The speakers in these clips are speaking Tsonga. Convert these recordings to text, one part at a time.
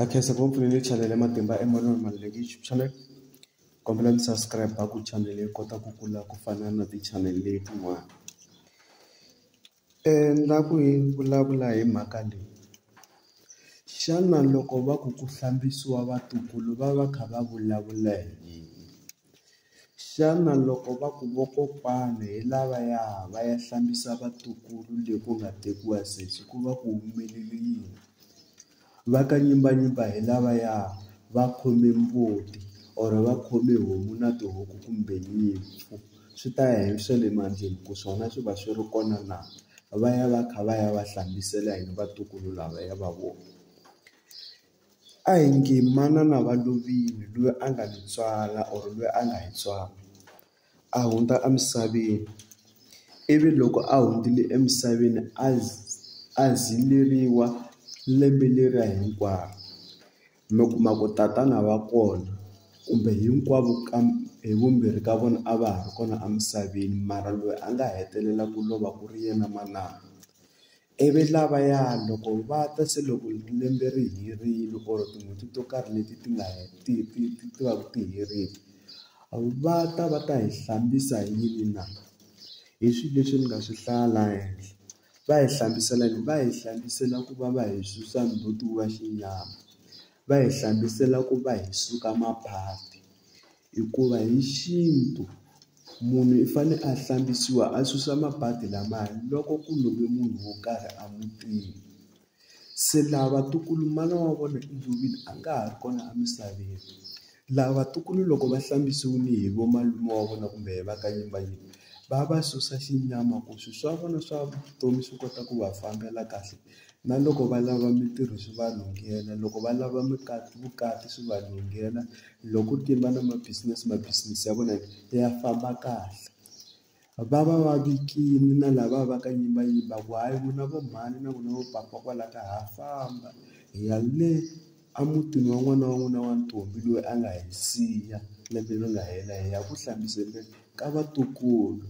Ha khensa ku va pfulele channel ya Matimba Emmanuel Maluleke YouTube channel. Kombela mi subscribe ku channel yi kota ku kula ku fana na ti-channel letin'wana. Ni lava ku hi vulavula hi mhaka leyi xana loko va ku ku hlambisiwa vatukulu va va kha va vulavula hi yini xana loko va ku vokokwani hi lavaya va ya hlambisa vatukulu le ku nga tekiwa sesi ku va ku humelele yini va ka nyimbanyimba hi lavaya va khome mbuti or va khome homu na tihuku kumbe nyimpfu swi ta ya hi swa le mandleni ku swona swi va swi ri kona na va ya va kha va ya va hlambisela hina vatukulu lavaya va vona a hi nge manana va lovile loyi a nga ni tswala or loyi a nga hi tswala a hundza emisaveni ivi loko a hundzile emisaveni a a zileriwa lembe leriya hinkwaro mi kuma ku tatana va kona kumbe hinkwavo ka hi vumbirhi ka vona a va ha ri kona emisaveni mara loyi a nga hetelela ku lova ku ri yena manana ivi lavaya loko va ta se loko lembe ri herile or tin'hweti to karhi leti ti nga ti ti ti ti va ti herile va ta va ta hi hlambisa hi yini na hi swilo leswi ni nga swi hlaya laha henhla va hi hlambisela yini va hi hlambisela ku va va hi susa ndzhuti wa xinyama va hi hlambisela ku va hi suka maphati hikuva hi xintu munhu i fane a hlambisiwa a susa mabadi lamaya loko ku love munhu wo karhi emutini se lava vatukulu mana wa vona i lovile a nga ha ri kona emisaveni lava vatukulu loko va hlambisiwile hi vomalume wa vona kumbe hi va ka nyimbanyimba va va susa xinyama ku swilo swa vona swa vutomi swi kota ku va fambela kahle na loko va lava mintirho swi va lunghela loko va lava vukati swi va lunghela loko ku ri va na ma-business ma-business ya vona ya famba kahle va va va vikile na lava va ka nyimbanyimba ku hayi n'wina vo mhani na n'wina vo papa kwala ka ha famba hi ya le emutini wa n'wana wa n'wina wa ntombi loyi a nga hi siya lembe leri nga hela hi ya ku hlambiseni ka vatukulu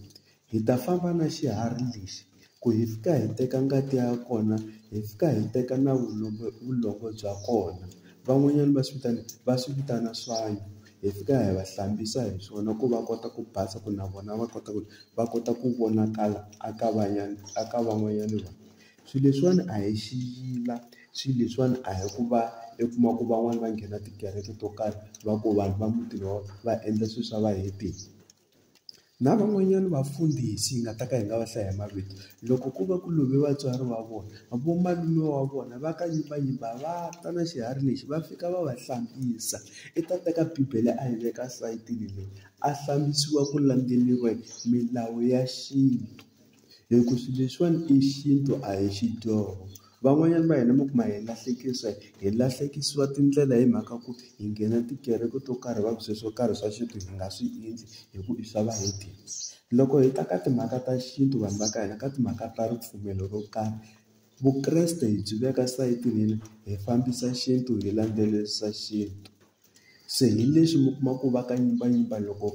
hi ta famba na xiharhi lexi ku hi fika hi teka ngati ya kona hi fika hi teka na vulongo vulongo bya kona van'wanyana va swi vitana va swi vitana swanyu hi fika hi va hlambisa hi swona ku va kota ku basa ku na vona va kota ku va kota ku vonakala aka van'wanyana aka van'wanyana vanhu swilo leswiwani a hi xiyila swilo leswiwani a hi ku va i kuma ku van'wani va nghena tikereke to karhi va ku vanhu va mutini wa va endla swilo swa vahedeni na van'wanyana vafundhisi hi nga ta ka hi nga va hlaya hi mavito loko ku va ku love vatswari va vona vomalume wa vona va ka nyimbanyimba va ta na xiharhi lexi va fika va va hlambisa i ta teka bibele a yi veka sayitini leyi a hlambisiwa ku landzeleriwa milawu ya xintu hi ku swilo leswiwani i xintu a hi xidyoho van'wanyana va hina mi kuma hi lahlekisa hi lahlekisiwa tindlela hi mhaka ku hi nghena tikereke to karhi va ku swilo swo karhi swa xintu hi nga swi endli hi ku i swa vahedeni loko hi ta ka timhaka ta xintu vanhu va ka hina ka timhaka ta ripfumelo ro karhi vukreste hi byi veka sayitini hi fambisa xintu hi landzelerisa xintu se hi leswi mi kuma ku va ka nyimbanyimba loko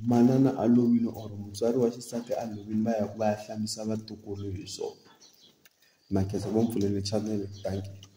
manana a lovile or mutswari wa xisati a lovile va ya ku va ya hlambisa vatukulu hi swona. Na khensa ku va mi pfulele channel dankie.